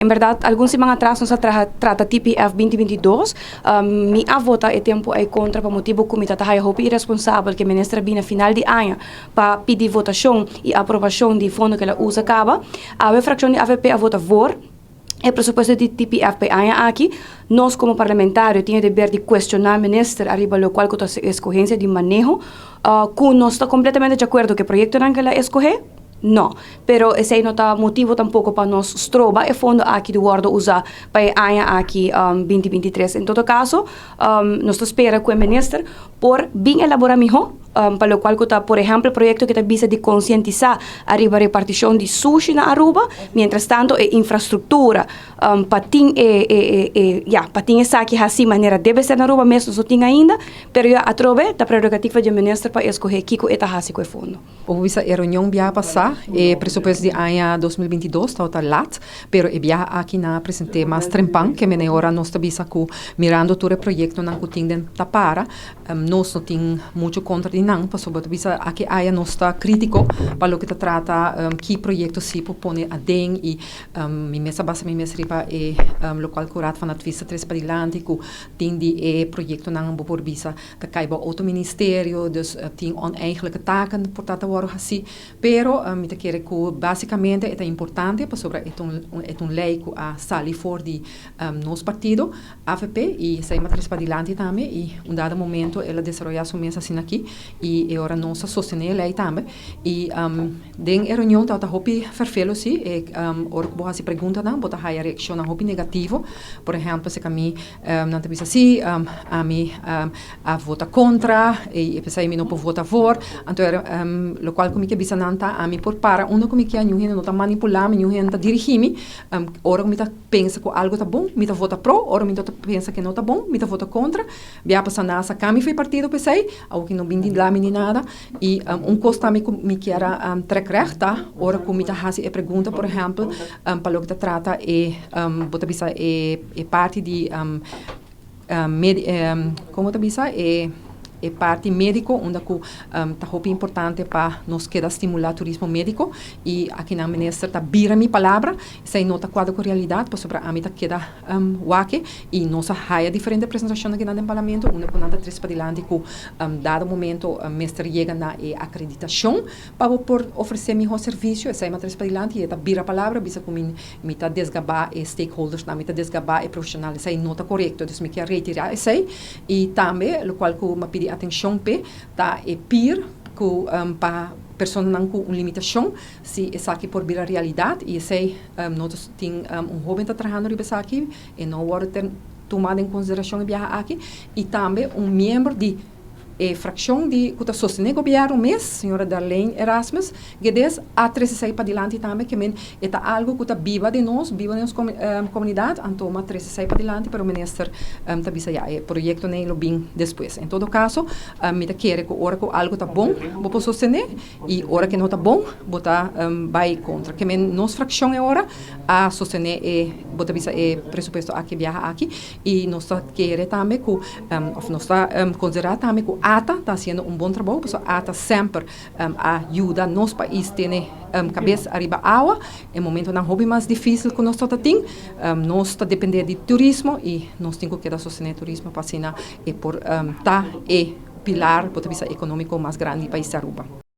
En berdad, algun siman atras nos a traha trata TPF 2022. Mi a vota e tempo ey contra pa motibo cu mi ta haya hopi irresponsabel cu minister a bini final di aña pa pidi votacion y aprobacion di fondo cu el a usa caba. Awe fraccion di AVP a vota voor e presupuesto di TPF pa aña aki. Nos como parlamentario tin e deber di cuestiona minister ariba locual cu ta escogencia di maneho, cu nos ta completamente di acuerdo cu e proyectonan cu el a escoge. No, pero esey no ta motibo tampoco pa nos stroba e fondo aki di wordo usa pa e aña aki 2023. En todo caso, nos ta spera cu e minister por bin elabora miho, pa locual cu ta, por ehempel, proyecto cu ta bisa di concientisa ariba reparticion di sushi na Aruba, mientras tanto e infrastructura pa tin e, ja, pa tin esaki haci manera debe ser na Aruba mes no tin ainda, pero ya atrobe ta prerogativa di minister pa escoge kico e ta haci cu e fondo. Obisa e reunion biaha pasa, e presupuesto di aña 2022 ta lat, pero e biaha aki nan a presenta mas trempan, ke men ora nos ta bisa ku mirando tur e proyectonan ku tin den tapara, nos no tin mucho contra di nan, pasobra bisa aki aya nos ta crítico pa loke ta trata ki proyecto si por pone aden y mi mes a basa mi mes riba e locual ku Raad van Advies a trese padilanti, ku tin di e proyectonan bo por bisa ta cai ba otro ministerio, dus tin oneigenlijke taken por ta wordo haci, pero mi ta kere ku basicamente ta importante pasobra e ta un ley ku a sali for di nos partido AVP y esey m'a trese padilanti tambe y un dado momento el a desaroya su mes asina aki y ora nos a sostene e ley tambe y den e reunion ta hopi ferfelo si e ora ku bo hasi preguntanan, bo ta haya reaccion hopi negativo. Por ehempel, si mi nan ta bisa si ami a vota contra y pesey mi no por vota voor, anto locual ku mi ke bisa nan ta ami por para unda ku mi ke, ningun hende no ta manipula mi, ningun hende ta dirigi mi. Ora ku mi ta pensa ku algo ta bon, mi ta vota pro; ora mi ta pensa ku no ta bon, mi ta vota contra. Bia pasa nan a saca mi for di partido pesey, aunke no bin di mi ni nada. Y un cos tambe ku mi kier trek recht ta ora ku mi ta hasi e pregunta, por ehempel, pa loke ta trata e bo ta bisa e parti di con ta bisa e parti medico, unda ku ta hopi importante pa nos keda stimula turismo medico, y aki nan minister ta bira mi palabra. Esey no ta cuadra cu realidad, pasobra ami ta keda wak e y nos a haya diferente presentacion aki den parlamento unda ku nan ta trese padilanti ku dado momento mester yega na e acreditacion pa por ofrece miho servicio. Esey m'a trese padilanti y ta bira palabra, bisa ku mi ta desgaba e stakeholders, na mi ta desgaba e profesional. Esey no ta corecto, dus mi kier retira esey. Y tambe locual ku m'a pidi atencion pe ta e pier ku pa personanan cu un limitacion, si esaki por bira realidad, y esey nos tin un hoben ta trahando riba esaki y no wordo toma en consideracion e biaha aki. Y tambe un miembro di e fraccion di cu ta sostene gobierno mes, señora Darlene Erasmus Guedes, a trese esey padilanti tambe. Ke men e ta algo cu ta biba di nos, biba den nos comunidad, anto m'a trese esey padilanti, pero minister ta bisa ya e proyecto nan lo bin despues. En todo caso, mi ta kere cu ora cu algo ta bon, bo por sostene, y ora cu no ta bon, bo ta bay contra. Ke men nos fraccion e ora a sostene e, bo ta bisa, e presupuesto aki biaha aki y nos ta kere tambe cu of nos ta considera tambe cu ATA ta haciendo un bon trabou, pasobra ATA semper a yuda nos pais tene cabes ariba awa den momentonan hopi mas dificil cu nos ta tin. Nos ta depende di turismo y nos tin cu keda sostene turismo pa asina e por ta e pilar, bo ta bisa, economico mas grandi di pais Aruba.